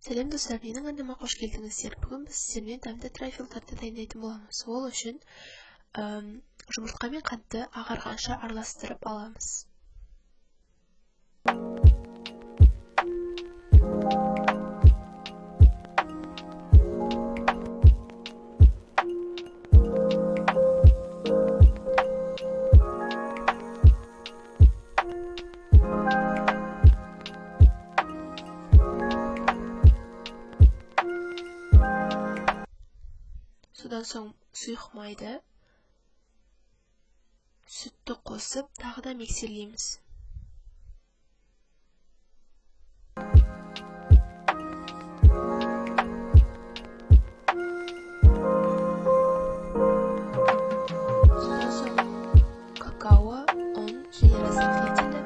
Сәлем достар, менің арнама қош келдіңіздер. Бүгін біз сіздермен дәмді трайфлдарды дайындайтын боламыз. Ол үшін жұмыртқа мен қантты ағарғанша араластырып аламыз. Содан соң сұйық майды, сүтті қосып, тағы да миксерлейміз. Содан соң какао, ұн және разрыхлительді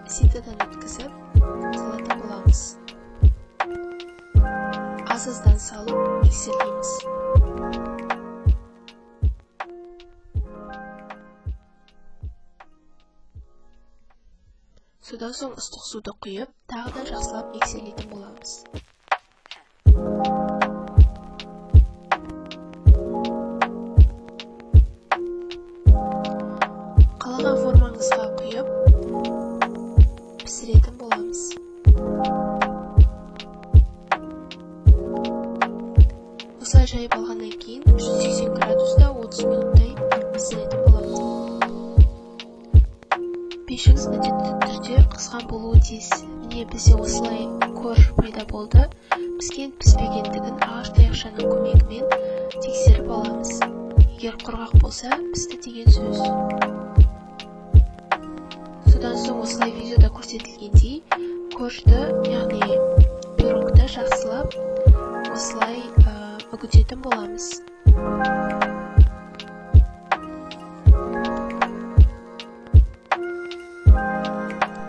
ситодан өткізіп, салатын боламыз. Аз-аздан салып миксерлейміз. Содан соң ыстық суды құйып, тағы да жақсылап миксерлейтін боламыз. Қалаған формаңызға құйып, пісіретін боламыз. Осылай жайып алғаннан кейін 180 градуста 30 минуттай пісіретін боламыз. Пешіңіз міндетті түрде қызған болуы тиіс. Міне бізде осылай корж пайда болды. Піскен піспегендігін ағаш таяқшаның көмегімен тексеріп аламыз. Егер құрғақ болса, пісті деген сөз. Содан соң осылай видеода көрсетілгендей коржды, яғни пирогты жақсылап осылай үгітетін боламыз.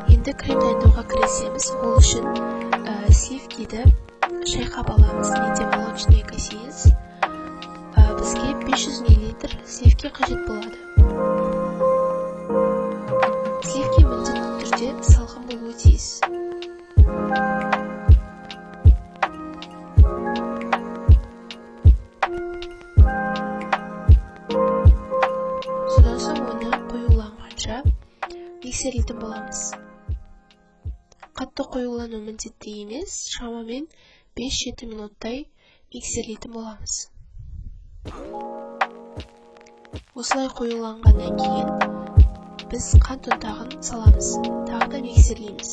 Енді крем дайындауға кірісеміз. Ол үшін сливкиді шайқап аламыз. Менде молочный косинец. Бізге 500 миллилитр сливки қажет болады. Сливки міндетті түрде салқын болуы тиіс. Содан соң оны қоюланғанша миксерлейтін боламыз. Қатты қоюлану міндетті емес, шамамен 5-7 минуттай миксерлейтін боламыз. Осылай қоюланғаннан кейін біз қант ұнтағын саламыз, тағы да миксерлейміз.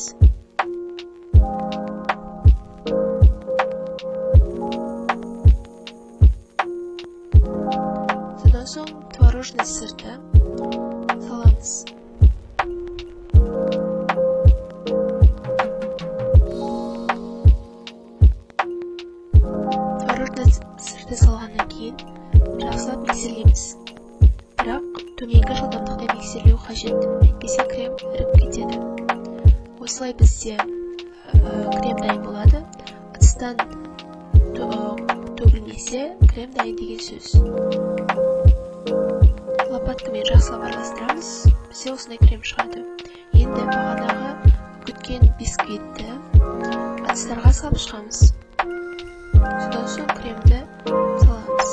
Содан соң творожный сырды саламыз. Творожный сырды салғаннан кейін жақсылап миксерлейміз. Бірақ төменгі жылдамдықта миксерлеу қажет, әйтпесе крем іріп кетеді. Осылай бізде крем дайын болады. Ыдыстан төгілмесе крем дайын деген сөз. Лопаткамен жақсылап араластырамыз. Бізде осындай крем шығады. Енді бағанағы күткен бисквитті ыдыстарға салып шығамыз. Содан соң кремді саламыз.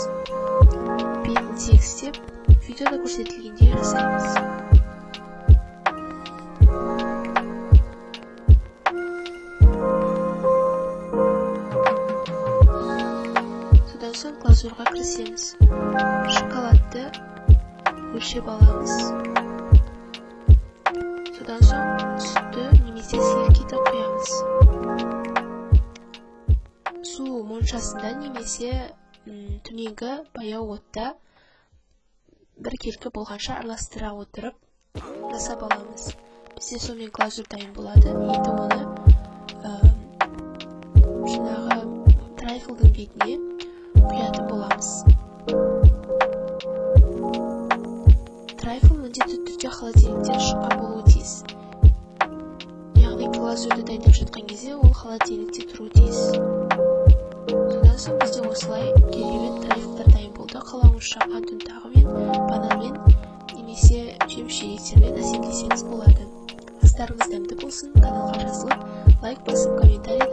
Бетін тегістеп, видеода көрсетілгендей жасаймыз. Содан соң глазурға кірісеміз. Шоколадты өлшеп аламыз. Содан соң сүтті немесе сливкиді құямыз. Су моншасында немесе төменгі баяу отта біркелкі болғанша араластыра отырып жасап аламыз. Бізде сонымен глазурь дайын болады. Енді оны жаңағы трайфлдың бетіне құятын боламыз. Трайфл міндетті түрде холодильниктен шыққан болуы тиіс. Яғни глазурьді дайындап жатқан кезде ол холодильникте тұруы тиіс. Содан соң бізде осылай керемет трайфлдар дайын болды. Қалауыңызша қант ұнтағымен, бананмен немесе жеміс-жидектермен әсемдесеңіз болады. Астарыңыз дәмді болсын. Каналға жазылып, лайк басып, комментарий